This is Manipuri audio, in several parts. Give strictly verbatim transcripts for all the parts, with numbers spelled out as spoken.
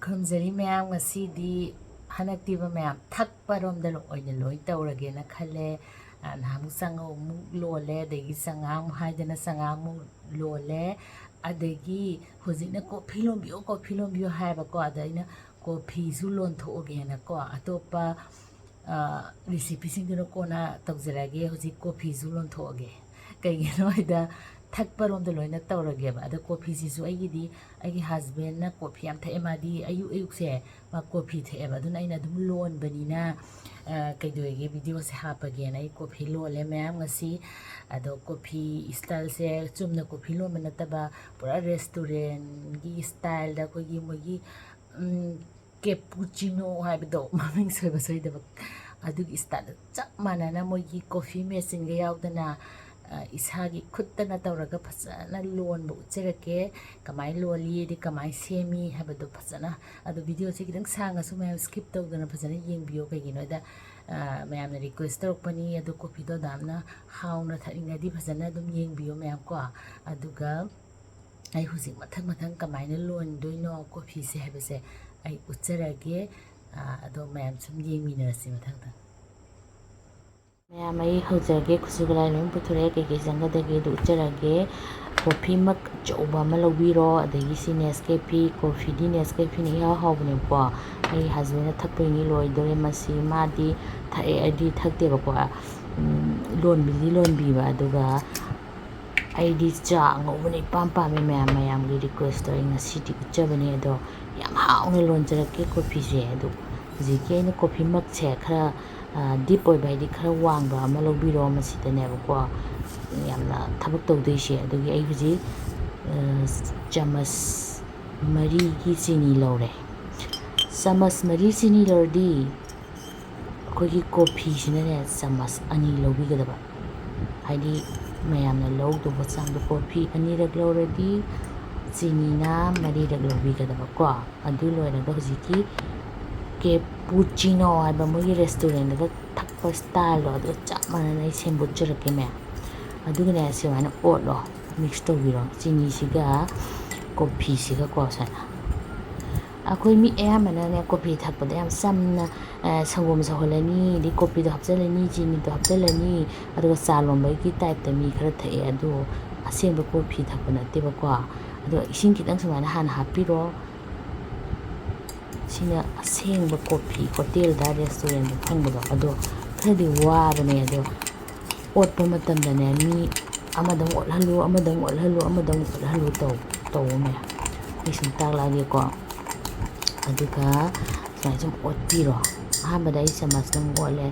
ꯈꯨꯔꯨꯝꯖꯔꯤ ꯃꯌꯥꯝ, ꯉꯁꯤꯗꯤ ꯍꯟꯗꯛꯇꯤꯕ ꯃꯌꯥꯝ ꯊꯛꯄꯔꯣꯝꯗ ꯑꯣꯏꯅ ꯂꯣꯏ ꯇꯧꯔꯒꯦꯅ ꯈꯜꯂꯦ꯫ ꯑ, ꯅꯍꯥꯟꯃꯨꯛ ꯆꯥꯉꯧꯃꯨꯛ ꯂꯣꯜꯂꯦ, ꯑꯗꯒꯤ ꯆꯉꯥꯡ ꯍꯥꯏꯗꯅ ꯆꯉꯥꯡꯃꯨꯛ ꯂꯣꯜꯂꯦ, ꯑꯗꯒꯤ ꯍꯧꯖꯤꯛꯅ "ꯀꯣꯐꯤ ꯂꯣꯟꯕꯤꯌꯣ, ꯀꯣꯐꯤ ꯂꯣꯟꯕꯤꯌꯣ" ꯍꯥꯏꯕꯀꯣ, ꯑꯗ ꯑꯩꯅ ꯀꯣꯐꯤꯁꯨ ꯂꯣꯟꯊꯣꯛꯑꯒꯦꯅꯀꯣ, ꯑꯇꯣꯞꯄ, ꯑ, ꯔꯤꯁꯤꯄꯤꯁꯤꯡꯗꯨꯅ ꯀꯣꯟꯅ ꯇꯧꯖꯔꯛꯑꯒꯦ꯫ ꯍꯧꯖꯤꯛ ꯀꯣꯐꯤꯁꯨ ꯂꯣꯟꯊꯣꯛꯑꯒꯦ꯫ ꯀꯩꯒꯤꯅꯣ ꯍꯥꯏꯗ, ꯊꯛꯄꯔꯣꯝꯗ ꯂꯣꯏꯅ ꯇꯧꯔꯒꯦꯕ꯫ ꯑꯗꯣ ꯀꯣꯐꯤꯁꯤꯁꯨ ꯑꯩꯒꯤꯗꯤ, ꯑꯩꯒꯤ ꯍꯁꯕꯦꯟꯅ ꯀꯣꯐꯤ ꯌꯥꯝ ꯊꯛꯑꯦ, ꯃꯥꯗꯤ ꯑꯌꯨꯛ ꯑꯌꯨꯛꯁꯦ ꯃꯥ ꯀꯣꯐꯤ ꯊꯛꯑꯦꯕ꯫ ꯑꯗꯨꯅ ꯑꯩꯅ ꯑꯗꯨꯝ ꯂꯣꯟꯕꯅꯤꯅ, ꯑ, ꯀꯩꯗꯧꯋꯦꯒꯦ, ꯚꯤꯗꯤꯑꯣꯁꯦ ꯍꯥꯞꯄꯒꯦꯅ ꯑꯩ ꯀꯣꯐꯤ ꯂꯣꯜꯂꯦ ꯃꯌꯥꯝ ꯉꯁꯤ꯫ ꯑꯗꯣ ꯀꯣꯐꯤ ꯏꯁꯇꯥꯏꯜꯁꯦ ꯆꯨꯝꯅ ꯀꯣꯐꯤ ꯂꯣꯟꯕ ꯅꯠꯇꯕ, ꯄꯨꯔꯥ ꯔꯦꯁꯇꯨꯔꯦꯟꯒꯤ ꯏꯁꯇꯥꯏꯜꯗ ꯑꯩꯈꯣꯏꯒꯤ ꯃꯣꯏꯒꯤ, ꯎꯝ, ꯀꯦꯄꯨꯆꯤꯅꯣ ꯍꯥꯏꯕꯗꯣ, ꯃꯃꯤꯡ ꯁꯣꯏꯕ ꯁꯣꯏꯗꯕ, ꯑꯗꯨꯒꯤ ꯏꯁꯇꯥꯏꯜꯗ ꯆꯞ ꯃꯥꯟꯅꯅ ꯃꯣꯏꯒꯤ ꯀꯣꯐꯤ ꯃꯦꯆꯤꯟꯒ ꯌꯥꯎꯗꯅ, ꯑ, ꯏꯁꯥꯒꯤ ꯈꯨꯠꯇꯅ ꯇꯧꯔꯒ ꯐꯖꯅ ꯂꯣꯟꯕ ꯎꯠꯆꯔꯛꯀꯦ꯫ ꯀꯃꯥꯏꯅ ꯂꯣꯜꯂꯤ, ꯑꯗꯩ ꯀꯃꯥꯏꯅ ꯁꯦꯝꯃꯤ ꯍꯥꯏꯕꯗꯣ ꯐꯖꯅ꯫ ꯑꯗꯣ ꯚꯤꯗꯤꯑꯣꯁꯦ ꯈꯤꯇꯪ ꯁꯥꯡꯉꯁꯨ ꯃꯌꯥꯝ ꯁ꯭ꯀꯤꯞ ꯇꯧꯗꯅ ꯐꯖꯅ ꯌꯦꯡꯕꯤꯌꯣ꯫ ꯀꯩꯒꯤꯅꯣ ꯍꯥꯏꯗ, ꯑ, ꯃꯌꯥꯝꯅ ꯔꯤꯀ꯭ꯋꯦꯁ ꯇꯧꯔꯛꯄꯅꯤ, ꯑꯗꯣ ꯀꯣꯐꯤꯗꯣ ꯑꯗꯥꯝꯅ ꯍꯥꯎꯅ ꯊꯛꯅꯤꯡꯉꯗꯤ ꯐꯖꯅ ꯑꯗꯨꯝ ꯌꯦꯡꯕꯤꯌꯣ ꯃꯌꯥꯝ ꯀꯣ꯫ ꯑꯗꯨꯒ ꯑꯩ ꯍꯧꯖꯤꯛ ꯃꯊꯪ ꯃꯊꯪ ꯀꯃꯥꯏꯅ ꯂꯣꯟꯗꯣꯏꯅꯣ ꯀꯣꯐꯤꯁꯦ ꯍꯥꯏꯕꯁꯦ ꯑꯩ ꯎꯠꯆꯔꯒꯦ꯫ ꯑ, ꯑꯗꯣ ꯃꯌꯥꯝ ꯁꯨꯝ ꯌꯦꯡꯃꯤꯟꯅꯔꯁꯤ ꯃꯊꯪꯗ꯫ ꯃꯌꯥꯝ, ꯑꯩ ꯍꯧꯖꯔꯒꯦ꯫ ꯈꯨꯠꯁꯨ ꯈꯨꯠꯂꯥꯏ ꯂꯣꯏ ꯄꯨꯊꯣꯔꯛꯑꯦ꯫ ꯀꯩꯀꯩ ꯆꯪꯒꯗꯒꯦ ꯑꯗꯨ ꯎꯠꯆꯔꯒꯦ꯫ ꯀꯣꯐꯤ ꯃꯛ ꯑꯆꯧꯕ ꯑꯃ ꯂꯧꯕꯤꯔꯣ, ꯑꯗꯒꯤ ꯁꯤ ꯅꯦꯁꯀꯦꯐꯤ, ꯀꯣꯐꯤꯗꯤ ꯅꯦꯁꯀꯦꯐꯤꯅ ꯏꯍꯥꯎ ꯍꯥꯎꯕꯅꯦꯕꯀꯣ꯫ ꯑꯩ ꯍꯁꯕꯦꯟꯅ ꯊꯛꯄꯩꯅꯤ ꯂꯣꯏꯗꯣꯔꯦ꯫ ꯃꯁꯤ ꯃꯥꯗꯤ ꯊꯛꯑꯦ, ꯑꯩꯗꯤ ꯊꯛꯇꯦꯕꯀꯣ꯫ ꯎꯝ, ꯂꯣꯟꯕꯤꯗꯤ ꯂꯣꯟꯕꯤꯕ, ꯑꯗꯨꯒ ꯑꯩꯗꯤ ꯆꯥ ꯑꯉꯧꯕꯅ ꯏꯄꯥꯝ ꯄꯥꯝꯃꯦ꯫ ꯃꯌꯥꯝ, ꯃꯌꯥꯝꯒꯤ ꯔꯤꯀ꯭ꯋꯦꯁꯇꯣ ꯑꯩ ꯉꯁꯤꯗꯤ ꯎꯠꯆꯕꯅꯦ꯫ ꯑꯗꯣ ꯌꯥꯝ ꯍꯥꯎꯅ ꯂꯣꯟꯖꯔꯛꯀꯦ ꯀꯣꯐꯤꯁꯦ꯫ ꯑꯗꯣ ꯍꯧꯖꯤꯛꯀꯤ ꯑꯩꯅ ꯀꯣꯐꯤ ꯃꯛꯁꯦ ꯈꯔ, ꯑ, ꯗꯤꯞ ꯑꯣꯏꯕ, ꯍꯥꯏꯗꯤ ꯈꯔ ꯋꯥꯡꯕ ꯑꯃ ꯂꯧꯕꯤꯔꯣ꯫ ꯃꯁꯤꯗꯅꯦꯕꯀꯣ ꯌꯥꯝꯅ ꯊꯕꯛ ꯇꯧꯗꯣꯏꯁꯦ꯫ ꯑꯗꯨꯒꯤ ꯑꯩ ꯍꯧꯖꯤꯛ, ꯑ, ꯆꯥꯃꯁ ꯃꯔꯤꯒꯤ ꯆꯤꯅꯤ ꯂꯧꯔꯦ꯫ ꯆꯥꯃꯁ ꯃꯔꯤ ꯆꯤꯅꯤ ꯂꯧꯔꯗꯤ ꯑꯩꯈꯣꯏꯒꯤ ꯀꯣꯐꯤꯁꯤꯅꯅꯦ ꯆꯥꯃꯁ ꯑꯅꯤ ꯂꯧꯕꯤꯒꯗꯕ꯫ ꯍꯥꯏꯗꯤ ꯃꯌꯥꯝꯅ ꯂꯧꯗꯧꯕ ꯆꯥꯡꯗꯣ, ꯀꯣꯐꯤ ꯑꯅꯤꯔꯛ ꯂꯧꯔꯗꯤ ꯆꯤꯅꯤꯅ ꯃꯔꯤꯔꯛ ꯂꯧꯕꯤꯒꯗꯕꯀꯣ꯫ ꯑꯗꯨ ꯂꯣꯏꯔꯒ ꯍꯧꯖꯤꯛꯀꯤ ꯀꯦꯄꯨꯆꯤꯅꯣ ꯍꯥꯏꯕ ꯃꯣꯏꯒꯤ ꯔꯦꯁꯇꯨꯔꯦꯟꯗꯒ ꯊꯛꯄ ꯁ꯭ꯇꯥꯏꯜꯗꯣ, ꯑꯗꯨꯒ ꯆꯞ ꯃꯥꯟꯅꯅ ꯑꯩ ꯁꯦꯝꯗꯣꯛꯆꯔꯛꯀꯦ ꯃꯌꯥꯝ꯫ ꯑꯗꯨꯒꯅꯦ ꯁꯨꯃꯥꯏꯅ ꯑꯣꯠꯂꯣ, ꯃꯤꯛꯁ ꯇꯧꯕꯤꯔꯣ ꯆꯤꯅꯤꯁꯤꯒ ꯀꯣꯐꯤꯁꯤꯒꯀꯣ ꯁꯨꯃꯥꯏꯅ꯫ ꯑꯩꯈꯣꯏ ꯃꯤ ꯑꯌꯥꯝꯕꯅꯅꯦ ꯀꯣꯐꯤ ꯊꯛꯄꯗ ꯌꯥꯝ ꯆꯝꯅ, ꯑ, ꯁꯪꯒꯣꯝ ꯁꯧꯍꯜꯂꯅꯤ, ꯑꯗꯩ ꯀꯣꯐꯤꯗꯣ ꯍꯥꯞꯆꯤꯜꯂꯅꯤ, ꯆꯤꯅꯤꯗꯣ ꯍꯥꯞꯆꯤꯜꯂꯅꯤ, ꯑꯗꯨꯒ ꯆꯥ ꯂꯣꯟꯕꯒꯤ typeꯇ ꯃꯤ ꯈꯔ ꯊꯛꯑꯦ꯫ ꯑꯗꯣ ꯑꯁꯦꯡꯕ ꯀꯣꯐꯤ ꯊꯛꯄ ꯅꯠꯇꯦꯕꯀꯣ꯫ ꯑꯗꯣ ꯏꯁꯤꯡ ꯈꯤꯇꯪ ꯁꯨꯃꯥꯏꯅ ꯍꯥꯟꯅ ꯍꯥꯞꯄꯤꯔꯣ꯫ ꯁꯤꯅ ꯑꯁꯦꯡꯕ ꯀꯣꯐꯤ ꯍꯣꯇꯦꯜꯗ, restaurantꯗ ꯐꯪꯕꯗꯣ꯫ ꯑꯗꯣ ꯈꯔꯗꯤ ꯋꯥꯕꯅꯦ꯫ ꯑꯗꯣ ꯑꯣꯠꯄ ꯃꯇꯝꯗꯅꯦ, ꯃꯤ ꯑꯃꯗ ꯑꯃꯨꯛ ꯑꯣꯠꯍꯜꯂꯨ, ꯑꯃꯗ ꯑꯃꯨꯛ ꯑꯣꯠꯍꯜꯂꯨ, ꯑꯃꯗ ꯑꯃꯨꯛ ꯑꯣꯠꯍꯜꯂꯨ ꯇꯧ-, ꯇꯧꯕ ꯃꯌꯥꯝ꯫ ꯑꯩ ꯁꯨꯝ ꯇꯥꯛꯂꯛꯑꯒꯦꯀꯣ꯫ ꯑꯗꯨꯒ ꯁꯨꯃꯥꯏꯅ ꯁꯨꯝ ꯑꯣꯠꯄꯤꯔꯣ꯫ ꯑꯍꯥꯟꯕꯗ ꯑꯩ ꯆꯥꯃꯁꯅ ꯑꯃꯨꯛ ꯑꯣꯠꯂꯦ꯫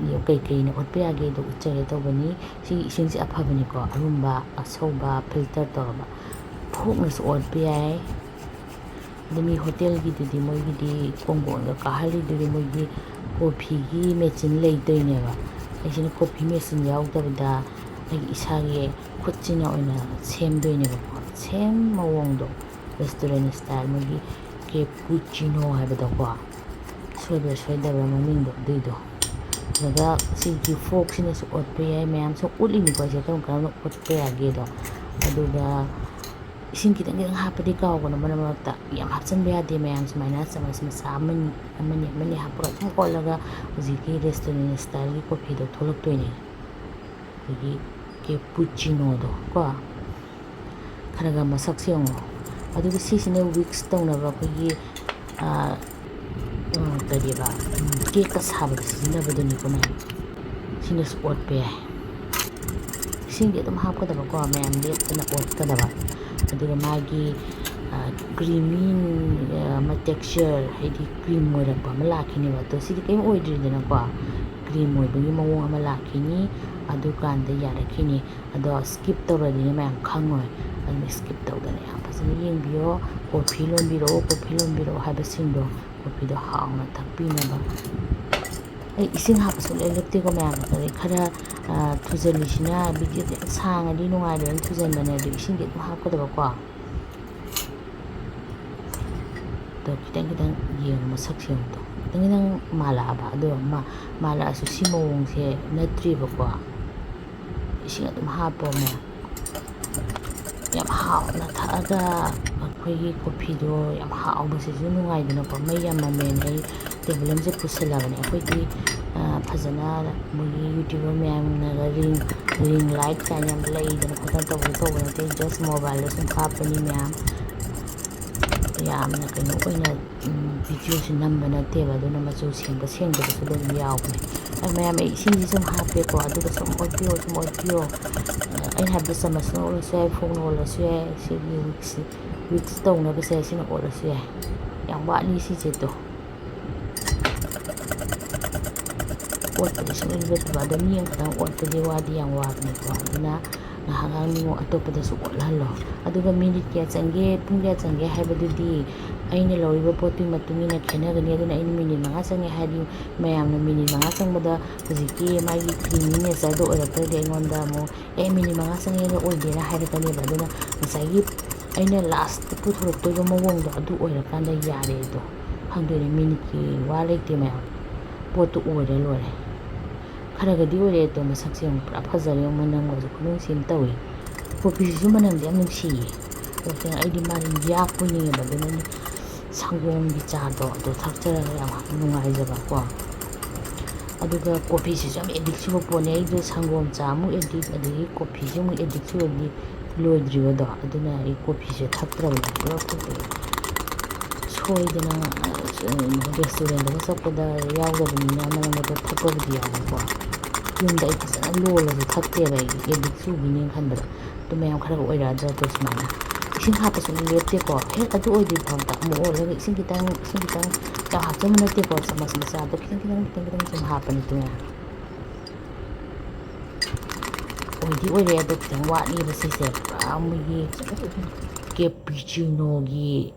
ꯑꯗꯣ ꯀꯩꯀꯩꯅ ꯑꯣꯠꯄ ꯌꯥꯒꯦꯗꯣ ꯎꯠꯆꯒꯦ ꯇꯧꯕꯅꯤ꯫ ꯁꯤꯒꯤ ꯏꯁꯤꯡꯁꯦ ꯑꯐꯕꯅꯤꯀꯣ, ꯑꯔꯨꯝꯕ, ꯑꯁꯧꯕ, filter ꯇꯧꯔꯕ꯫ ꯐꯣꯛꯅꯁꯨ ꯑꯣꯠꯄ ꯌꯥꯏ꯫ ꯑꯗꯨ ꯃꯤ ꯍꯣꯇꯦꯜꯒꯤꯗꯨꯗꯤ, ꯃꯣꯏꯒꯤꯗꯤ ꯀꯣꯡꯒꯣꯟꯒ ꯀꯥꯍꯜꯂꯤꯗꯨꯗꯤ, ꯃꯣꯏꯒꯤ ꯀꯣꯐꯤꯒꯤ ꯃꯦꯆꯤꯟ ꯂꯩꯇꯣꯏꯅꯦꯕ꯫ ꯑꯩꯁꯤꯅ ꯀꯣꯐꯤ ꯃꯦꯆꯤꯟ ꯌꯥꯎꯗꯕꯤꯗ ꯑꯩꯒꯤ ꯏꯁꯥꯒꯤ ꯈꯨꯠꯁꯤꯅ ꯑꯣꯏꯅ ꯁꯦꯝꯗꯣꯏꯅꯦꯕꯀꯣ꯫ Same ꯃꯑꯣꯡꯗꯣ, restaurant style, ꯃꯣꯏꯒꯤ cappuccino ꯍꯥꯏꯕꯗꯣꯀꯣ꯫ ꯁꯣꯏꯕ꯭ꯔꯥ ꯁꯣꯏꯗꯕ꯭ꯔꯥ ꯃꯃꯤꯡꯗꯣ ꯑꯗꯨꯏꯗꯣ꯫ ꯑꯗꯨꯒ ꯁꯤꯒꯤ ꯐꯣꯛꯁꯤꯅꯁꯨ ꯑꯣꯠꯄ ꯌꯥꯏ꯫ ꯃꯌꯥꯝ ꯁꯨꯝ ꯎꯠꯂꯤꯅꯤꯀꯣ ꯑꯩꯁꯦ ꯀꯔꯝ ꯀꯔꯝꯅ ꯑꯣꯠꯄ ꯌꯥꯒꯦꯗꯣ꯫ ꯑꯗꯨꯒ ꯏꯁꯤꯡ ꯈꯤꯇꯪ ꯈꯤꯇꯪ ꯍꯥꯞꯄꯗꯤ ꯀꯥꯎꯒꯅꯨ ꯃꯔꯛ ꯃꯔꯛꯇ꯫ ꯌꯥꯝ ꯍꯥꯞꯆꯤꯟꯕ ꯌꯥꯗꯦ ꯃꯌꯥꯝ꯫ ꯁꯨꯃꯥꯏꯅ ꯆꯥꯃꯁ ꯃꯆꯥ ꯑꯃꯅꯤ, ꯑꯃꯅꯤ, ꯑꯃꯅꯤ ꯍꯥꯞꯄꯒ ꯑꯗꯨꯝ ꯑꯣꯠꯂꯒ ꯍꯧꯖꯤꯛꯀꯤ restaurant styleꯒꯤ ꯀꯣꯐꯤꯗꯣ ꯊꯣꯛꯂꯛꯇꯣꯏꯅꯦ꯫ ꯑꯩꯈꯣꯏꯒꯤ cappuccinoꯗꯣ ꯀꯣ꯫ ꯈꯔꯒ ꯃꯁꯛꯁꯦ ꯌꯦꯡꯉꯣ꯫ ꯑꯗꯨꯒ ꯁꯤꯁꯤꯅ whisk ꯇꯧꯅꯕ ꯑꯩꯈꯣꯏꯒꯤ, ꯑ, ꯎꯝ, ꯀꯔꯤꯕ, ꯎꯝ, cakeꯀ ꯁꯥꯕꯗ ꯁꯤꯖꯤꯟꯅꯕꯗꯨꯅꯤꯀꯣ ꯃꯌꯥꯝ꯫ ꯁꯤꯅꯁꯨ ꯑꯣꯠꯄ ꯌꯥꯏ꯫ ꯏꯁꯤꯡꯗꯤ ꯑꯗꯨꯝ ꯍꯥꯞꯀꯗꯕꯀꯣ, ꯃꯌꯥꯝ ꯂꯦꯞꯇꯅ ꯑꯣꯠꯀꯗꯕ꯫ ꯑꯗꯨꯒ ꯃꯥꯒꯤ, ꯑ, creamy, ꯑ, ꯑꯃ texture, ꯍꯥꯏꯗꯤ cream ꯑꯣꯏꯔꯛꯄ ꯑꯃ ꯂꯥꯛꯈꯤꯅꯦꯕ꯫ ꯑꯗꯣ ꯁꯤꯗꯤ ꯀꯔꯤꯝ ꯑꯣꯏꯗ꯭ꯔꯤꯗꯅꯀꯣ, cream ꯑꯣꯏꯕꯒꯤ ꯃꯑꯣꯡ ꯑꯃ ꯂꯥꯛꯈꯤꯅꯤ꯫ ꯑꯗꯨꯀꯥꯟꯗ ꯌꯥꯔꯛꯈꯤꯅꯤ꯫ ꯑꯗꯣ skip ꯇꯧꯔꯗꯤꯅꯦ ꯃꯌꯥꯝ ꯈꯪꯉꯣꯏ꯫ ꯑꯗꯨꯅ skip ꯇꯧꯗꯅ ꯌꯥꯝ ꯐꯖꯅ ꯌꯦꯡꯕꯤꯌꯣ꯫ ꯀꯣꯐꯤ ꯂꯣꯟꯕꯤꯔꯛꯑꯣ, ꯀꯣꯐꯤ ꯂꯣꯟꯕꯤꯔꯛꯑꯣ ꯍꯥꯏꯕꯁꯤꯡꯗꯣ, ꯀꯣꯐꯤꯗꯣ ꯍꯥꯎꯅ ꯊꯛꯄꯤꯅꯕ꯫ ꯑꯩ ꯏꯁꯤꯡ ꯍꯥꯞꯄ ꯁꯨꯡꯂꯦꯞ ꯂꯦꯞꯇꯦꯀꯣ ꯃꯌꯥꯝ꯫ ꯑꯗꯩ ꯈꯔ, ꯑ, ꯊꯨꯖꯜꯂꯤꯁꯤꯅ, videoꯁꯦ ꯌꯥꯝ ꯁꯥꯡꯉꯗꯤ ꯅꯨꯡꯉꯥꯏꯔꯣꯏꯅ ꯊꯨꯖꯟꯕꯅꯦ꯫ ꯑꯗꯣ ꯏꯁꯤꯡꯗꯤ ꯑꯗꯨꯝ ꯍꯥꯞꯀꯗꯕꯀꯣ꯫ ꯑꯗꯣ ꯈꯤꯇꯪ ꯈꯤꯇꯪ ꯌꯦꯡꯉꯣ, ꯃꯁꯛꯁꯦ ꯌꯦꯡꯉꯣ꯫ ꯈꯤꯇꯪ ꯈꯤꯇꯪ ꯃꯥꯜꯂꯛꯑꯕ꯫ ꯑꯗꯣ ꯃꯥ-, ꯃꯥꯜꯂꯛꯑꯁꯨ ꯁꯤ ꯃꯑꯣꯡꯁꯦ ꯅꯠꯇ꯭ꯔꯤꯕꯀꯣ꯫ ꯏꯁꯤꯡ ꯑꯗꯨꯝ ꯍꯥꯞꯄꯣ ꯃꯌꯥꯝ꯫ ꯌꯥꯝ ꯍꯥꯎꯅ ꯊꯛꯑꯒ ꯑꯩꯈꯣꯏꯒꯤ ꯀꯣꯐꯤꯗꯣ ꯌꯥꯝ ꯍꯥꯎꯕꯁꯤꯁꯨ ꯅꯨꯡꯉꯥꯏꯗꯅꯀꯣ꯫ ꯃꯩ ꯌꯥꯝꯃꯝꯃꯦꯅ ꯑꯩ ꯇꯦꯕꯜ ꯑꯃꯁꯦ ꯄꯨꯁꯤꯜꯂꯕꯅꯦ꯫ ꯑꯩꯈꯣꯏꯗꯤ, ꯑ, ꯐꯖꯅ ꯃꯣꯏꯒꯤ YouTuber ꯃꯌꯥꯝꯅꯒ ring, ring light ꯀꯥꯏꯅ ꯌꯥꯝ ꯂꯩꯗꯅ ꯈꯣꯠꯇꯅ ꯇꯧꯕꯗꯣ ꯇꯧꯕ ꯅꯠꯇꯦ꯫ Just mobileꯗ ꯁꯨꯝ ꯀꯥꯞꯄꯅꯤ ꯃꯌꯥꯝ꯫ ꯌꯥꯝꯅ ꯀꯩꯅꯣ ꯑꯣꯏꯅ, ꯎꯝ, videoꯁꯦ ꯅꯝꯕ ꯅꯠꯇꯦꯕ꯫ ꯑꯗꯨꯅ ꯃꯆꯨ ꯁꯦꯡꯕ ꯁꯦꯡꯗꯕꯁꯨ ꯑꯗꯨꯝ ꯌꯥꯎꯕꯅꯦ꯫ ꯑ, ꯃꯌꯥꯝ, ꯑꯩ ꯏꯁꯤꯡꯁꯤ ꯁꯨꯝ ꯍꯥꯞꯄꯦꯀꯣ꯫ ꯑꯗꯨꯒ ꯁꯨꯝ ꯑꯣꯠꯄꯤꯌꯣ, ꯁꯨꯝ ꯑꯣꯠꯄꯤꯌꯣ꯫ ꯑ, ꯑꯩꯅ ꯍꯥꯏꯕꯗ ꯆꯥꯃꯁꯅ ꯑꯣꯠꯂꯁꯨ ꯌꯥꯏ, ꯐꯣꯛꯅ ꯑꯣꯠꯂꯁꯨ ꯌꯥꯏ꯫ ꯁꯤꯒꯤ whisks, whisks ꯇꯧꯅꯕꯁꯦ ꯁꯤꯅ ꯑꯣꯠꯂꯁꯨ ꯌꯥꯏ꯫ ꯌꯥꯝ ꯋꯥꯠꯂꯤ ꯁꯤꯁꯦ ꯇꯣ꯫ ꯑꯣꯠꯄꯗꯤ ꯁꯨꯡꯂꯦꯞ ꯂꯦꯞꯇꯕ꯫ ꯑꯗꯣ ꯃꯤ ꯑꯃꯈꯛꯇꯪ ꯑꯣꯠꯄꯗꯤ ꯋꯥꯗꯤ ꯌꯥꯝ ꯋꯥꯕꯅꯤꯀꯣ꯫ ꯑꯗꯨꯅ ꯉꯥꯏꯍꯥꯛ ꯉꯥꯏꯍꯥꯛ ꯃꯤ ꯑꯇꯣꯞꯄꯗꯁꯨ ꯑꯣꯠꯍꯜꯂꯣ꯫ ꯑꯗꯨꯒ minute ꯀꯌꯥ ꯆꯪꯒꯦ, ꯄꯨꯡ ꯀꯌꯥ ꯆꯪꯒꯦ ꯍꯥꯏꯕꯗꯨꯗꯤ ꯑꯩꯅ ꯂꯧꯔꯤꯕ ꯄꯣꯠꯇꯨꯒꯤ ꯃꯇꯨꯡ ꯏꯟꯅ ꯈꯦꯠꯅꯒꯅꯤ꯫ ꯑꯗꯨꯅ ꯑꯩꯅ minute ꯃꯉꯥ ꯆꯪꯉꯦ ꯍꯥꯏꯔꯗꯤ ꯃꯌꯥꯝꯅ minute ꯃꯉꯥ ꯆꯪꯕꯗ ꯍꯧꯖꯤꯛꯀꯤ ꯃꯥꯒꯤ creamy natureꯗꯣ ꯑꯣꯏꯔꯛꯇ꯭ꯔꯗꯤ ꯑꯩꯉꯣꯟꯗ ꯑꯃꯨꯛ, "ꯑꯦ, minute ꯃꯉꯥ ꯆꯪꯉꯦꯅ ꯑꯣꯏꯗꯦꯅ" ꯍꯥꯏꯔꯛꯀꯅꯦꯕ꯫ ꯑꯗꯨꯅ ꯉꯁꯥꯏꯒꯤ ꯑꯩꯅ last ꯄꯨꯊꯣꯔꯛꯇꯣꯏꯕ ꯃꯑꯣꯡꯗꯣ ꯑꯗꯨ ꯑꯣꯏꯔꯀꯥꯟꯗ ꯌꯥꯔꯦ ꯑꯗꯣ꯫ ꯈꯪꯗꯣꯏꯅꯦ, minuteꯀꯤ ꯋꯥ ꯂꯩꯇꯦ ꯃꯌꯥꯝ꯫ ꯄꯣꯠꯇꯨ ꯑꯣꯏꯔꯦ ꯂꯣꯏꯔꯦ꯫ ꯈꯔꯒꯗꯤ ꯑꯣꯏꯔꯦ ꯑꯗꯣ, ꯃꯁꯛꯁꯦ ꯌꯦꯡꯉꯨ, ꯄꯨꯔꯥ ꯐꯖꯔꯦ, ꯃꯅꯝꯒꯁꯨ ꯈꯨꯅꯨꯡꯁꯤ ꯑꯃ ꯇꯧꯏ꯫ ꯀꯣꯐꯤꯁꯤꯁꯨ ꯃꯅꯝꯗꯤ ꯌꯥꯝ ꯅꯨꯡꯁꯤꯌꯦ꯫ ꯑꯗꯣ ꯀꯩꯅꯣ, ꯑꯩꯗꯤ ꯃꯥꯗꯤ ꯌꯥꯛꯄꯣꯏ ꯅꯤꯡꯉꯦꯕ, ꯑꯗꯨꯅ ꯑꯩꯗꯤ ꯁꯪꯒꯣꯝꯒꯤ ꯆꯥꯗꯣ ꯑꯗꯨ ꯊꯛꯆꯔꯒ ꯌꯥꯝ ꯅꯨꯡꯉꯥꯏꯖꯕꯀꯣ꯫ ꯑꯗꯨꯒ ꯀꯣꯐꯤꯁꯤꯁꯨ ꯌꯥꯝ addict ꯆꯨꯕ ꯄꯣꯠꯅꯤ꯫ ꯑꯩꯗꯣ ꯁꯪꯒꯣꯝ ꯆꯥ ꯑꯃꯨꯛ addict, ꯑꯗꯒꯤ ꯀꯣꯐꯤꯁꯦ ꯑꯃꯨꯛ addict ꯆꯨꯔꯗꯤ ꯂꯣꯏꯗ꯭ꯔꯤꯕꯗꯣ꯫ ꯑꯗꯨꯅ ꯑꯩ ꯀꯣꯐꯤꯁꯦ ꯊꯛꯇ꯭ꯔꯕꯅꯦ꯫ ꯄꯨꯂꯞ ꯊꯛꯇ꯭ꯔꯦ꯫ ꯁꯣꯏꯗꯅ, ꯑ, restaurantꯗꯒ ꯆꯠꯄꯗ ꯌꯥꯎꯗꯕꯅꯤꯅ ꯃꯔꯛ ꯃꯔꯛꯇ ꯊꯛꯄꯕꯨꯗꯤ ꯌꯥꯎꯏꯀꯣ꯫ ꯌꯨꯝꯗ ꯑꯩ ꯐꯖꯅ ꯂꯣꯜꯂꯁꯨ ꯊꯛꯇꯦꯕ ꯑꯩ, addict ꯆꯨꯈꯤꯅꯦꯅ ꯈꯟꯕꯗ꯫ ꯑꯗꯨ ꯃꯌꯥꯝ ꯈꯔꯒ ꯑꯣꯏꯔꯛꯑꯗ꯭ꯔꯥ ꯑꯗꯣ ꯁꯨꯃꯥꯏꯅ꯫ ꯏꯁꯤꯡ ꯍꯥꯞꯄꯁꯨ ꯑꯗꯨꯝ ꯂꯦꯞꯇꯦꯀꯣ꯫ ꯍꯦꯛ ꯑꯗꯨ ꯑꯣꯏꯗ꯭ꯔꯤ ꯐꯥꯎꯗ ꯑꯃꯨꯛ ꯑꯣꯜꯂꯒ ꯏꯁꯤꯡ ꯈꯤꯇꯪ, ꯏꯁꯤꯡ ꯈꯤꯇꯪ, ꯌꯥꯝ ꯍꯥꯞꯆꯟꯕ ꯅꯠꯇꯦꯀꯣ, ꯆꯥꯃꯁ ꯃꯆꯥꯗꯣ ꯈꯤꯇꯪ, ꯈꯤꯇꯪ, ꯈꯤꯇꯪ, ꯈꯤꯇꯪ ꯁꯨꯝ ꯍꯥꯞꯄꯅꯤ꯫ ꯑꯗꯨꯅ ꯑꯣꯏꯗꯤ ꯑꯣꯏꯔꯦ, ꯑꯗꯣ ꯈꯤꯇꯪ ꯋꯥꯠꯂꯤꯕ ꯁꯤꯁꯦ꯫ ꯄꯨꯔꯥ ꯃꯣꯏꯒꯤ cappuccinoꯒꯤ,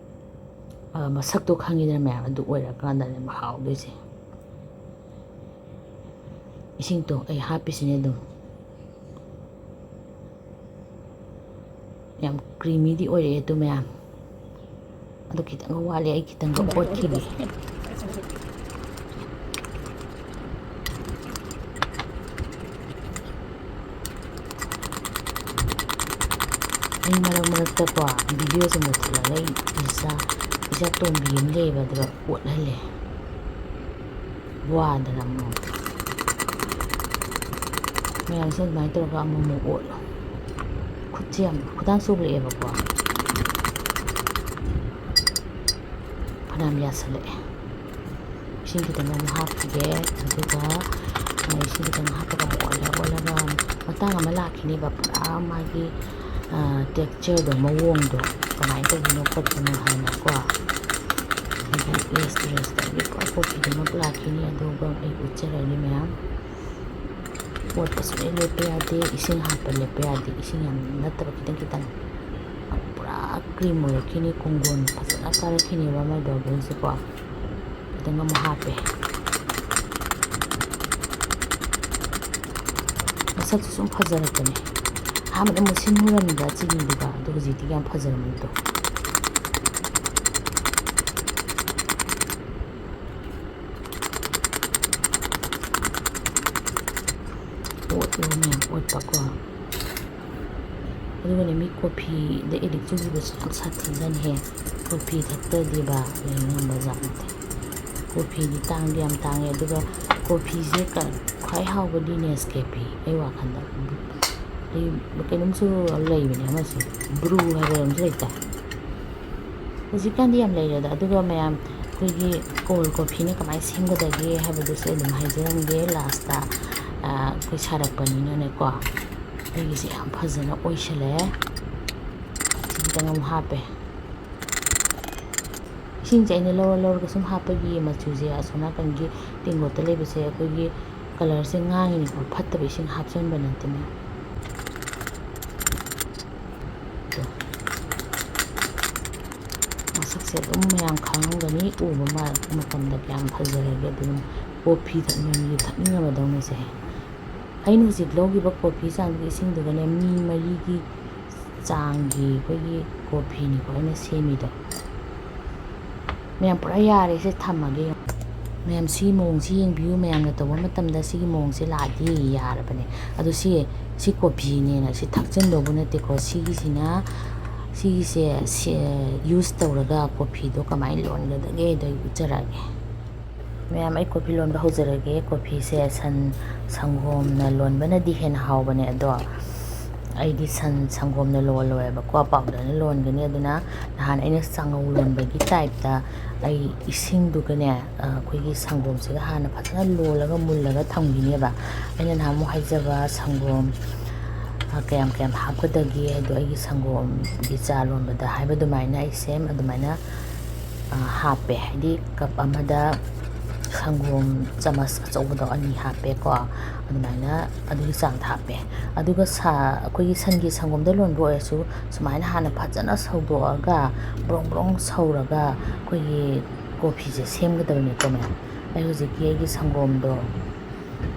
ꯑ, ꯃꯁꯛꯇꯣ ꯈꯪꯉꯤꯗꯅ ꯃꯌꯥꯝ, ꯑꯗꯨ ꯑꯣꯏꯔꯀꯥꯟꯗꯅꯦ ꯍꯥꯎꯗꯣꯏꯁꯦ꯫ ꯏꯁꯤꯡꯗꯣ ꯑꯩ ꯍꯥꯞꯄꯤꯁꯤꯅꯦ ꯑꯗꯨꯝ꯫ ꯌꯥꯝ creamyꯗꯤ ꯑꯣꯏꯔꯛꯑꯦ ꯑꯗꯨ ꯃꯌꯥꯝ꯫ ꯑꯗꯨ ꯈꯤꯇꯪꯒ ꯋꯥꯠꯂꯤ, ꯑꯩ ꯈꯤꯇꯪꯒ ꯑꯣꯠꯈꯤꯒꯦ꯫ ꯑꯩ ꯃꯔꯛ ꯃꯔꯛꯇꯀꯣ ꯚꯤꯗꯤꯑꯣꯁꯦ ꯃꯨꯠꯊꯠꯂꯒ ꯑꯩ ꯏꯆꯥ, ꯏꯆꯥ ꯇꯣꯝꯕꯤ ꯑꯃ ꯂꯩꯌꯦꯕ, ꯑꯗꯨꯒ ꯑꯣꯠꯍꯜꯂꯦ꯫ ꯋꯥꯗꯅ ꯑꯃꯨꯛ꯫ ꯃꯌꯥꯝꯁꯦ ꯑꯗꯨꯃꯥꯏꯅ ꯇꯧꯔꯒ ꯑꯃꯨꯛ ꯑꯃꯨꯛ ꯑꯣꯠꯂꯣ꯫ ꯈꯨꯠꯁꯦ ꯌꯥꯝ ꯈꯨꯗꯥꯡ ꯆꯣꯛꯂꯛꯑꯦꯕꯀꯣ꯫ ꯐꯅꯌꯥꯝ ꯌꯥꯁꯜꯂꯛꯑꯦ꯫ ꯏꯁꯤꯡ ꯈꯤꯇꯪ ꯑꯃꯨꯛ ꯍꯥꯞꯈꯤꯒꯦ꯫ ꯑꯗꯨꯒ, ꯑ, ꯏꯁꯤꯡ ꯈꯤꯇꯪ ꯍꯥꯞꯄꯒ ꯑꯃꯨꯛ ꯑꯣꯠꯂ ꯑꯣꯠꯂꯒ ꯃꯇꯥꯡ ꯑꯃ ꯂꯥꯛꯈꯤꯅꯦꯕ, ꯄꯨꯔꯥ ꯃꯥꯒꯤ, ꯑ, textureꯗꯣ, ꯃꯑꯣꯡꯗꯣ ꯀꯃꯥꯏꯅ ꯇꯧꯕꯅꯣ ꯈꯣꯠꯄꯅꯣ ꯍꯥꯏꯅꯀꯣ꯫ ꯑꯗꯒꯤ taste, tasteꯇꯒꯤ ꯄꯨꯔꯥ ꯀꯣꯐꯤꯗꯨꯃꯛ ꯂꯥꯛꯈꯤꯅꯤ꯫ ꯑꯗꯨꯒ ꯑꯩ ꯎꯠꯆꯔꯒꯦ ꯃꯌꯥꯝ꯫ ꯑꯣꯠꯄ ꯁꯨꯡꯂꯦꯞ ꯂꯦꯞꯄ ꯌꯥꯗꯦ꯫ ꯏꯁꯤꯡ ꯍꯥꯞꯄ ꯂꯦꯞꯄ ꯌꯥꯗꯦ꯫ ꯏꯁꯤꯡ ꯌꯥꯝ ꯅꯠꯇꯕ, ꯈꯤꯇꯪ ꯈꯤꯇꯪ꯫ ꯄꯨꯔꯥ cream ꯑꯣꯏꯔꯛꯈꯤꯅꯤ, ꯀꯣꯡꯒꯣꯟ ꯐꯖꯅ ꯀꯥꯔꯛꯈꯤꯅꯦꯕ ꯃꯥꯏ bubbleꯁꯦꯀꯣ꯫ ꯈꯤꯇꯪ ꯑꯃꯨꯛ ꯍꯥꯞꯄꯦ꯫ ꯃꯁꯛꯁꯨ ꯁꯨꯝ ꯐꯖꯔꯛꯄꯅꯦ꯫ ꯑꯍꯥꯟꯕꯗ ꯃꯨꯁꯤꯟ ꯃꯨꯔꯝꯃꯤꯕ ꯆꯤꯅꯤꯗꯨꯒ, ꯑꯗꯨ ꯍꯧꯖꯤꯛꯇꯤ ꯌꯥꯝ ꯐꯖꯔꯝꯃꯤꯗꯣ꯫ ꯑꯣꯠꯂꯣ ꯃꯌꯥꯝ, ꯑꯣꯠꯄꯀꯣ꯫ ꯑꯗꯨꯒꯅꯦ, ꯃꯤ ꯀꯣꯐꯤꯗ addict ꯆꯨꯈꯤꯕꯁꯦ ꯌꯥꯝ ꯁꯥꯊꯤꯖꯥꯠꯅꯤꯍꯦ꯫ ꯀꯣꯐꯤ ꯊꯛꯇ꯭ꯔꯗꯤꯕ ꯂꯩ ꯉꯝꯕ ꯖꯥꯠ ꯅꯠꯇꯦ꯫ ꯀꯣꯐꯤꯗꯤ ꯇꯥꯡꯗꯤ ꯌꯥꯝ ꯇꯥꯡꯉꯦ, ꯑꯗꯨꯒ ꯀꯣꯐꯤꯁꯦ ꯀ-, ꯈ꯭ꯋꯥꯏ ꯍꯥꯎꯕꯗꯤ Nescafe, ꯑꯩ ꯋꯥꯈꯜꯗ꯫ ꯑꯩ ꯀꯩꯅꯣꯝꯁꯨ ꯂꯩꯕꯅꯦ ꯑꯃꯁꯨ, Bru ꯍꯥꯏꯕ ꯑꯃꯁꯨ ꯂꯩꯇꯥꯏ꯫ ꯍꯧꯖꯤꯛꯀꯥꯟꯗꯤ ꯌꯥꯝ ꯂꯩꯔꯦꯗ꯫ ꯑꯗꯨꯒ ꯃꯌꯥꯝ, ꯑꯩꯈꯣꯏꯒꯤ cold coffeeꯅ ꯀꯃꯥꯏꯅ ꯁꯦꯝꯒꯗꯒꯦ ꯍꯥꯏꯕꯗꯨꯁꯨ ꯑꯩ ꯑꯗꯨꯝ ꯍꯥꯏꯖꯔꯝꯒꯦ ꯂꯥꯁꯇ꯫ ꯑ, ꯑꯩꯈꯣꯏ ꯁꯥꯔꯛꯄꯅꯤꯅꯅꯦꯀꯣ꯫ ꯑꯩꯒꯤꯁꯦ ꯌꯥꯝ ꯐꯖꯅ ꯑꯣꯏꯁꯜꯂꯛꯑꯦ꯫ ꯁꯤ ꯈꯤꯇꯪ ꯑꯃꯨꯛ ꯍꯥꯞꯄꯦ꯫ ꯏꯁꯤꯡꯁꯦ ꯑꯩꯅ ꯂꯧꯔ ꯂꯧꯔꯒ ꯁꯨꯝ ꯍꯥꯞꯄꯒꯤ ꯃꯆꯨꯁꯦ ꯑꯁꯣꯝ ꯅꯥꯀꯟꯒꯤ ꯇꯦꯡꯀꯣꯠꯇ ꯂꯩꯕꯁꯦ ꯑꯩꯈꯣꯏꯒꯤ colourꯁꯦ ꯉꯥꯡꯉꯤꯅꯤꯀꯣ, ꯐꯠꯇꯕ ꯏꯁꯤꯡ ꯍꯥꯞꯆꯟꯕ ꯅꯠꯇꯦ ꯃꯌꯥꯝ꯫ ꯑꯗꯣ ꯃꯁꯛꯁꯦ ꯑꯗꯨꯝ ꯃꯌꯥꯝ ꯈꯪꯉꯝꯒꯅꯤ, ꯎꯕ ꯃ-, ꯃꯇꯝꯗ ꯀꯌꯥꯝ ꯐꯖꯔꯒꯦ꯫ ꯑꯗꯨꯝ ꯀꯣꯐꯤ ꯊꯛꯅꯤꯡ-, ꯊꯛꯅꯤꯡꯉꯕꯗꯧꯅꯁꯦ꯫ ꯑꯩꯅ ꯍꯧꯖꯤꯛ ꯂꯧꯈꯤꯕ ꯀꯣꯐꯤ ꯆꯥꯡꯒꯤ ꯏꯁꯤꯡꯗꯨꯒꯅꯦ, ꯃꯤ ꯃꯔꯤꯒꯤ ꯆꯥꯡꯒꯤ ꯑꯩꯈꯣꯏꯒꯤ ꯀꯣꯐꯤꯅꯤꯀꯣ ꯑꯩꯅ ꯁꯦꯝꯃꯤꯗꯣ꯫ ꯃꯌꯥꯝ ꯄꯨꯔꯥ ꯌꯥꯔꯦ, ꯁꯦ ꯊꯝꯃꯒꯦ꯫ ꯃꯌꯥꯝ ꯁꯤ ꯃꯑꯣꯡꯁꯤ ꯌꯦꯡꯕꯤꯌꯨ꯫ ꯃꯌꯥꯝꯅ ꯇꯧꯕ ꯃꯇꯝꯗ ꯁꯤꯒꯤ ꯃꯑꯣꯡꯁꯦ ꯂꯥꯛꯑꯗꯤ ꯌꯥꯔꯕꯅꯦ꯫ ꯑꯗꯣ ꯁꯤ ꯁꯤ ꯀꯣꯐꯤꯅꯦꯅ ꯁꯤ ꯊꯛꯆꯤꯟꯗꯧꯕ ꯅꯠꯇꯦꯀꯣ꯫ ꯁꯤꯒꯤꯁꯤꯅ, ꯁꯤꯒꯤꯁꯦ ꯁꯦ-, use ꯇꯧꯔꯒ ꯀꯣꯐꯤꯗꯣ ꯀꯃꯥꯏꯅ ꯂꯣꯟꯒꯗꯒꯦꯗꯣ ꯑꯩ ꯎꯠꯆꯔꯛꯑꯒꯦ꯫ ꯃꯌꯥꯝ, ꯑꯩ ꯀꯣꯐꯤ ꯂꯣꯟꯕ ꯍꯧꯖꯔꯒꯦ꯫ ꯀꯣꯐꯤꯁꯦ ꯁꯟ ꯁꯪꯒꯣꯝꯅ ꯂꯣꯟꯕꯅꯗꯤ ꯍꯦꯟꯅ ꯍꯥꯎꯕꯅꯦ, ꯑꯗꯣ ꯑꯩꯗꯤ ꯁꯟ ꯁꯪꯒꯣꯝꯅ ꯂꯣꯜꯂꯣꯏꯕꯀꯣ, powderꯅ ꯂꯣꯟꯒꯅꯤ꯫ ꯑꯗꯨꯅ ꯅꯍꯥꯟ ꯑꯩꯅ ꯆꯥꯉꯧ ꯂꯣꯟꯕꯒꯤ typeꯇ ꯑꯩ ꯏꯁꯤꯡꯗꯨꯒꯅꯦ, ꯑ, ꯑꯩꯈꯣꯏꯒꯤ ꯁꯪꯒꯣꯝꯁꯤꯒ ꯍꯥꯟꯅ ꯐꯖꯅ ꯂꯣꯜꯂꯒ ꯃꯨꯜꯂꯒ ꯊꯝꯈꯤꯅꯦꯕ꯫ ꯑꯩꯅ ꯅꯍꯥꯟꯃꯨꯛ ꯍꯥꯏꯖꯕ ꯁꯪꯒꯣꯝ, ꯑ, ꯀꯌꯥꯝ ꯀꯌꯥꯝ ꯍꯥꯞꯀꯗꯒꯦ ꯍꯥꯏꯗꯣ ꯑꯩꯒꯤ ꯁꯪꯒꯣꯝꯒꯤ ꯆꯥ ꯂꯣꯟꯕꯗ ꯍꯥꯏꯕ ꯑꯗꯨꯃꯥꯏꯅ ꯑꯩ same ꯑꯗꯨꯃꯥꯏꯅ, ꯑ, ꯍꯥꯞꯄꯦ꯫ ꯍꯥꯏꯗꯤ cup ꯑꯃꯗ ꯁꯪꯒꯣꯝ ꯆꯥꯃꯁ ꯑꯆꯧꯕꯗꯣ ꯑꯅꯤ ꯍꯥꯞꯄꯦꯀꯣ꯫ ꯑꯗꯨꯃꯥꯏꯅ ꯑꯗꯨꯒꯤ ꯆꯥꯡꯗ ꯍꯥꯞꯄꯦ꯫ ꯑꯗꯨꯒ ꯁꯥ-, ꯑꯩꯈꯣꯏꯒꯤ ꯁꯟꯒꯤ ꯁꯪꯒꯣꯝꯗ ꯂꯣꯟꯕ ꯑꯣꯏꯔꯁꯨ ꯁꯨꯃꯥꯏꯅ ꯍꯥꯟꯅ ꯐꯖꯅ ꯁꯧꯗꯣꯛꯑꯒ, ꯕ꯭ꯔꯣꯡ ꯕ꯭ꯔꯣꯡ ꯁꯧꯔꯒ ꯑꯩꯈꯣꯏꯒꯤ ꯀꯣꯐꯤꯁꯦ ꯁꯦꯝꯒꯗꯕꯅꯤꯀꯣ ꯃꯌꯥꯝ꯫ ꯑꯩ ꯍꯧꯖꯤꯛꯀꯤ ꯑꯩꯒꯤ ꯁꯪꯒꯣꯝꯗꯣ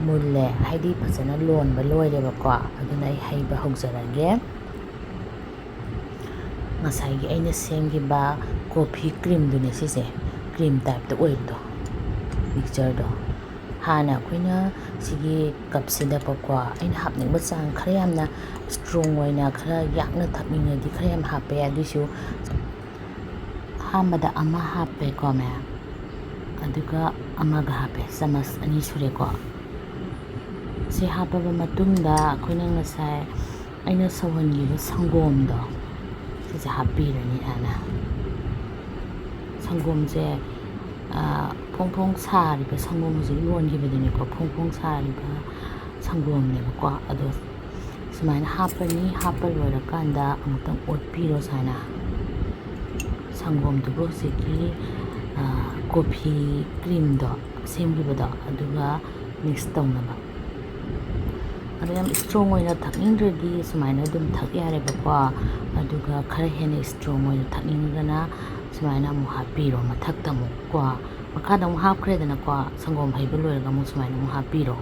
ꯃꯨꯜꯂꯦ, ꯍꯥꯏꯗꯤ ꯐꯖꯅ ꯂꯣꯟꯕ ꯂꯣꯏꯔꯦꯕꯀꯣ꯫ ꯑꯗꯨꯅ ꯑꯩ ꯍꯩꯕ ꯍꯧꯖꯔꯒꯦ꯫ ꯉꯁꯥꯏꯒꯤ ꯑꯩꯅ ꯁꯦꯝꯈꯤꯕ ꯀꯣꯐꯤ creamꯗꯨꯅꯦ ꯁꯤꯁꯦ, cream typeꯇ ꯑꯣꯏꯕꯗꯣ, mixtureꯗꯣ꯫ ꯍꯥꯟꯅ ꯑꯩꯈꯣꯏꯅ ꯁꯤꯒꯤ cupꯁꯤꯗꯀꯣ, ꯑꯩꯅ ꯍꯥꯞꯅꯤꯡꯕ ꯆꯥꯡ, ꯈꯔ ꯌꯥꯝꯅ strong ꯑꯣꯏꯅ, ꯈꯔ ꯌꯥꯛꯅ ꯊꯛꯅꯤꯡꯉꯗꯤ ꯈꯔ ꯌꯥꯝ ꯍꯥꯞꯄ ꯌꯥꯏ꯫ ꯑꯗꯨꯏꯁꯨ ꯑꯍꯥꯟꯕꯗ ꯑꯃ ꯍꯥꯞꯄꯦꯀꯣ ꯃꯌꯥꯝ, ꯑꯗꯨꯒ ꯑꯃꯒ ꯍꯥꯞꯄꯦ, ꯆꯥꯃꯁ ꯑꯅꯤ ꯁꯨꯔꯦꯀꯣ꯫ ꯁꯤ ꯍꯥꯞꯄꯕ ꯃꯇꯨꯡꯗ ꯑꯩꯈꯣꯏꯅ ꯉꯁꯥꯏ ꯑꯩꯅ ꯁꯧꯍꯟꯈꯤꯕ ꯁꯪꯒꯣꯝꯗꯣ, ꯁꯤꯁꯦ ꯍꯥꯞꯄꯤꯔꯅꯤ ꯍꯥꯟꯅ꯫ ꯁꯪꯒꯣꯝꯁꯦ, ꯑ, ꯐꯣꯡ ꯐꯣꯡ ꯁꯥꯔꯤꯕ ꯁꯪꯒꯣꯝ, ꯍꯧꯖꯤꯛ ꯂꯣꯟꯈꯤꯕꯗꯨꯅꯦꯀꯣ, ꯐꯣꯡ ꯐꯣꯡ ꯁꯥꯔꯤꯕ ꯁꯪꯒꯣꯝꯅꯦꯕꯀꯣ꯫ ꯑꯗꯣ ꯁꯨꯃꯥꯏꯅ ꯍꯥꯞꯄꯅꯤ꯫ ꯍꯥꯞꯄ ꯂꯣꯏꯔꯀꯥꯟꯗ ꯑꯃꯨꯛꯇꯪ ꯑꯣꯠꯄꯤꯔꯣ ꯁꯨꯃꯥꯏꯅ꯫ ꯁꯪꯒꯣꯝꯗꯨꯒ ꯍꯧꯖꯤꯛꯀꯤ, ꯑ, ꯀꯣꯐꯤ creamꯗꯣ ꯁꯦꯝꯈꯤꯕꯗꯣ, ꯑꯗꯨꯒ mix ꯇꯧꯅꯕ꯫ ꯑꯗꯣ ꯌꯥꯝ strong ꯑꯣꯏꯅ ꯊꯛꯅꯤꯡꯗ꯭ꯔꯗꯤ ꯁꯨꯃꯥꯏꯅ ꯑꯗꯨꯝ ꯊꯛ ꯌꯥꯔꯦꯕꯀꯣ꯫ ꯑꯗꯨꯒ ꯈꯔ ꯍꯦꯟꯅ strong ꯑꯣꯏꯅ ꯊꯛꯅꯤꯡꯉꯒꯅ ꯁꯨꯃꯥꯏꯅ ꯑꯃꯨꯛ ꯍꯥꯞꯄꯤꯔꯣ ꯃꯊꯛꯇ ꯑꯃꯨꯛ ꯀꯣ꯫ ꯃꯈꯥꯗ ꯑꯃꯨꯛ ꯍꯥꯞꯈ꯭ꯔꯦꯗꯅꯀꯣ, ꯁꯪꯒꯣꯝ ꯍꯩꯕ ꯂꯣꯏꯔꯒ ꯑꯃꯨꯛ ꯁꯨꯃꯥꯏꯅ ꯑꯃꯨꯛ ꯍꯥꯞꯄꯤꯔꯣ꯫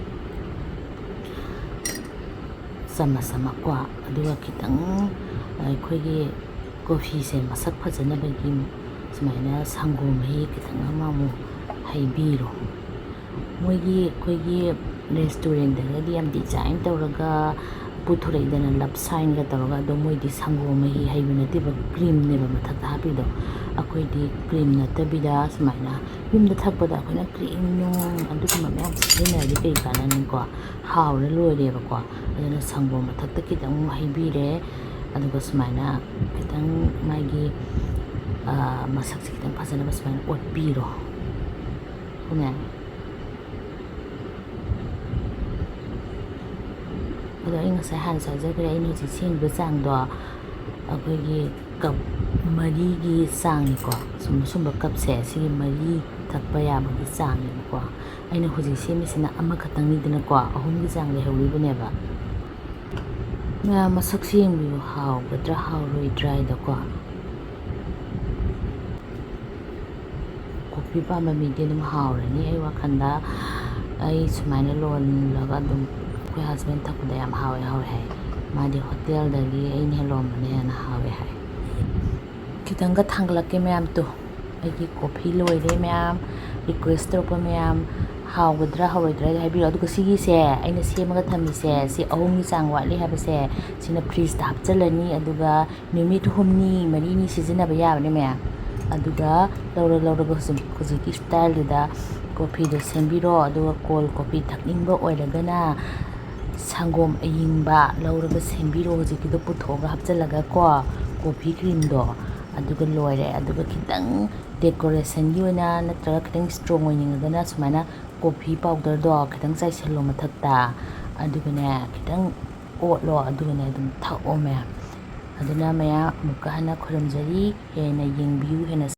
ꯆꯥꯃꯁ ꯑꯃ ꯀꯣ꯫ ꯑꯗꯨꯒ ꯈꯤꯇꯪ ꯑꯩꯈꯣꯏꯒꯤ ꯀꯣꯐꯤꯁꯦ ꯃꯁꯛ ꯐꯖꯅꯕꯒꯤ ꯁꯨꯃꯥꯏꯅ ꯁꯪꯒꯣꯝ ꯃꯍꯤ ꯈꯤꯇꯪ ꯑꯃ ꯑꯃꯨꯛ ꯍꯩꯕꯤꯔꯣ꯫ ꯃꯣꯏꯒꯤ, ꯑꯩꯈꯣꯏꯒꯤ restaurantꯇꯒꯗꯤ ꯌꯥꯝ design ꯇꯧꯔꯒ, ꯄꯨꯊꯣꯔꯛꯏꯗꯅ, ꯂꯞ ꯁꯥꯏꯟꯒ ꯇꯧꯔꯒ꯫ ꯑꯗꯣ ꯃꯣꯏꯗꯤ ꯁꯪꯒꯣꯝ ꯃꯍꯤ ꯍꯩꯕ ꯅꯠꯇꯦꯕ, ꯀ꯭ꯔꯤꯝꯅꯦꯕ ꯃꯊꯛꯇ ꯍꯥꯞꯄꯤꯗꯣ꯫ ꯑꯩꯈꯣꯏꯗꯤ ꯀ꯭ꯔꯤꯝ ꯅꯠꯇꯕꯤꯗ ꯁꯨꯃꯥꯏꯅ ꯌꯨꯝꯗ ꯊꯛꯄꯗ ꯑꯩꯈꯣꯏꯅ ꯀ꯭ꯔꯤꯝ ꯅꯨꯡ ꯑꯗꯨꯒꯨꯝꯕ ꯃꯌꯥꯝ ꯁꯤꯖꯤꯟꯅꯔꯗꯤ ꯀꯩ ꯀꯥꯟꯅꯅꯤꯀꯣ? ꯍꯥꯎꯔ ꯂꯣꯏꯔꯦꯕꯀꯣ꯫ ꯑꯗꯨꯅ ꯁꯪꯒꯣꯝ ꯃꯊꯛꯇ ꯈꯤꯇꯪ ꯍꯩꯕꯤꯔꯦ, ꯑꯗꯨꯒ ꯁꯨꯃꯥꯏꯅ ꯈꯤꯇꯪ ꯃꯥꯒꯤ, ꯑ, ꯃꯁꯛꯁꯦ ꯈꯤꯇꯪ ꯐꯖꯅꯕ ꯁꯨꯃꯥꯏꯅ ꯑꯣꯠꯄꯤꯔꯣ꯫ ꯀꯣ ꯃꯌꯥꯝ꯫ ꯑꯗꯣ ꯑꯩ ꯉꯁꯥꯏ ꯍꯥꯟꯅ ꯆꯥꯖꯈ꯭ꯔꯦ, ꯑꯩꯅ ꯍꯧꯖꯤꯛ ꯁꯦꯝꯃꯤꯕ ꯆꯥꯡꯗꯣ ꯑꯩꯈꯣꯏꯒꯤ ꯀꯞ ꯃꯔꯤꯒꯤ ꯆꯥꯡꯅꯤꯀꯣ꯫ ꯁꯨꯝ, ꯁꯨꯝꯕ ꯀꯞꯁꯦ ꯁꯤꯒꯤ ꯃꯔꯤ ꯊꯛꯄ ꯌꯥꯕꯒꯤ ꯆꯥꯡꯅꯦꯕꯀꯣ꯫ ꯑꯩꯅ ꯍꯧꯖꯤꯛ ꯁꯦꯝꯃꯤꯁꯤꯅ ꯑꯃꯈꯛꯇꯪꯅꯤꯗꯅꯀꯣ, ꯑꯍꯨꯝꯒꯤ ꯆꯥꯡ ꯂꯩꯍꯧꯔꯤꯕꯅꯦꯕ꯫ ꯃꯌꯥꯝ ꯃꯁꯛꯁꯤ ꯌꯦꯡꯕꯤꯌꯨ, ꯍꯥꯎꯒꯗ꯭ꯔꯥ ꯍꯥꯎꯔꯣꯏꯗ꯭ꯔꯥ ꯍꯥꯏꯗꯣꯀꯣ꯫ ꯀꯣꯐꯤ ꯄꯥꯝꯕ ꯃꯤꯗꯤ ꯑꯗꯨꯝ ꯍꯥꯎꯔꯅꯤ꯫ ꯑꯩ ꯋꯥꯈꯜꯗ ꯑꯩ ꯁꯨꯃꯥꯏꯅ ꯂꯣꯜꯂꯒ ꯑꯗꯨꯝ ꯑꯩꯈꯣꯏ husband ꯊꯛꯄꯗ ꯌꯥꯝ ꯍꯥꯎꯋꯦ ꯍꯥꯎꯋꯦ ꯍꯥꯏ꯫ ꯃꯥꯗꯤ ꯍꯣꯇꯦꯜꯗꯒꯤ ꯑꯩꯅ ꯍꯦꯛ ꯂꯣꯟꯕꯅ ꯍꯦꯟꯅ ꯍꯥꯎꯋꯦ ꯍꯥꯏ꯫ ꯈꯤꯇꯪꯒ ꯊꯥꯡꯒꯠꯂꯛꯀꯦ ꯃꯌꯥꯝ, ꯇꯨ꯫ ꯑꯩꯒꯤ ꯀꯣꯐꯤ ꯂꯣꯏꯔꯦ ꯃꯌꯥꯝ꯫ Request ꯇꯧꯔꯛꯄ ꯃꯌꯥꯝ, ꯍꯥꯎꯒꯗ꯭ꯔꯥ ꯍꯥꯎꯔꯣꯏꯗ꯭ꯔꯥ ꯍꯥꯏꯕꯤꯔꯣ꯫ ꯑꯗꯨꯒ ꯁꯤꯒꯤꯁꯦ, ꯑꯩꯅ ꯁꯦꯝꯃꯒ ꯊꯝꯃꯤꯁꯦ, ꯁꯤ ꯑꯍꯨꯝꯒꯤ ꯆꯥꯡ ꯋꯥꯠꯂꯤ ꯍꯥꯏꯕꯁꯦ, ꯁꯤꯅ fridge ꯇ ꯍꯥꯞꯆꯤꯜꯂꯅꯤ꯫ ꯑꯗꯨꯒ ꯅꯨꯃꯤꯠ ꯍꯨꯝꯅꯤ ꯃꯔꯤꯅꯤ ꯁꯤꯖꯤꯟꯅꯕ ꯌꯥꯕꯅꯦ ꯃꯌꯥꯝ꯫ ꯑꯗꯨꯒ ꯂꯧꯔ ꯂꯧꯔꯒ ꯍꯧꯖꯤꯛ, ꯍꯧꯖꯤꯛꯀꯤ style ꯗꯨꯗ ꯀꯣꯐꯤꯗꯣ ꯁꯦꯝꯕꯤꯔꯣ꯫ ꯑꯗꯨꯒ cold coffee ꯊꯛꯅꯤꯡꯕ ꯑꯣꯏꯔꯒꯅ ꯁꯪꯒꯣꯝ ꯑꯌꯤꯡꯕ ꯂꯧꯔꯒ ꯁꯦꯝꯕꯤꯔꯣ꯫ ꯍꯧꯖꯤꯛꯀꯤꯗꯣ ꯄꯨꯊꯣꯛꯑꯒ ꯍꯥꯞꯆꯤꯜꯂꯒ ꯀꯣ, coffee cream ꯗꯣ꯫ ꯑꯗꯨꯒ ꯂꯣꯏꯔꯦ꯫ ꯑꯗꯨꯒ ꯈꯤꯇꯪ decoration ꯒꯤ ꯑꯣꯏꯅ ꯅꯠꯇ꯭ꯔꯒ ꯈꯤꯇꯪ strong ꯑꯣꯏꯅꯤꯡꯉꯒꯅ ꯁꯨꯃꯥꯏꯅ coffee powder ꯗꯣ ꯈꯤꯇꯪ ꯆꯥꯏꯁꯤꯜꯂꯣ ꯃꯊꯛꯇ꯫ ꯑꯗꯨꯒꯅꯦ ꯈꯤꯇꯪ ꯑꯣꯠꯂꯣ, ꯑꯗꯨꯒꯅꯦ ꯑꯗꯨꯝ ꯊꯛꯑꯣ ꯃꯌꯥꯝ꯫ ꯑꯗꯨꯅ ꯃꯌꯥꯝ ꯑꯃꯨꯛꯀ ꯍꯟꯅ ꯈꯨꯔꯨꯝꯖꯔꯤ꯫ ꯍꯦꯟꯅ ꯌꯦꯡꯕꯤꯌꯨ, ꯍꯦꯟꯅ